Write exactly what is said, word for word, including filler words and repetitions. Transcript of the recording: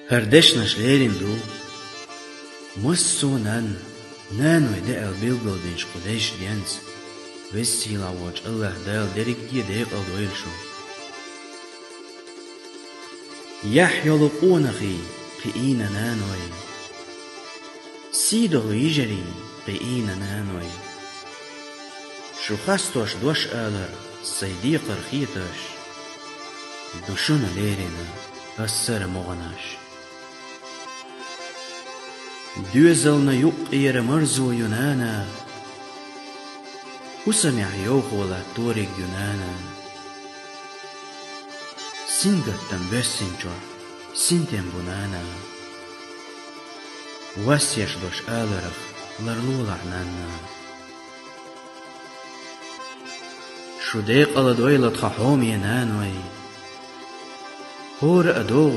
ХӀара дешнаш лерина ду массо а нанна, наной де аьлла билгалдинчу кху дезачу денца. Веза-Сийлахь волчу АллахӀ Дала дерриге а декъала дойла шу. Яхь йолу къонахий, кхиийна наной. Сий долу йижарий, кхиийна наной. Шу хастош дош алар, сайн декхар хеташ, ду шуна лерина ас сара могӀанаш. Доьзална юккъера марзо ю, нана. ХӀусамехь йовхо латториг ю, нана. Сингаттам боьссина чохь синтем бу, нана. Вас еш дош аларах ларлолахь, нанна. Шу декъала дойла тхан хьоме, наной. ХӀора а догӀу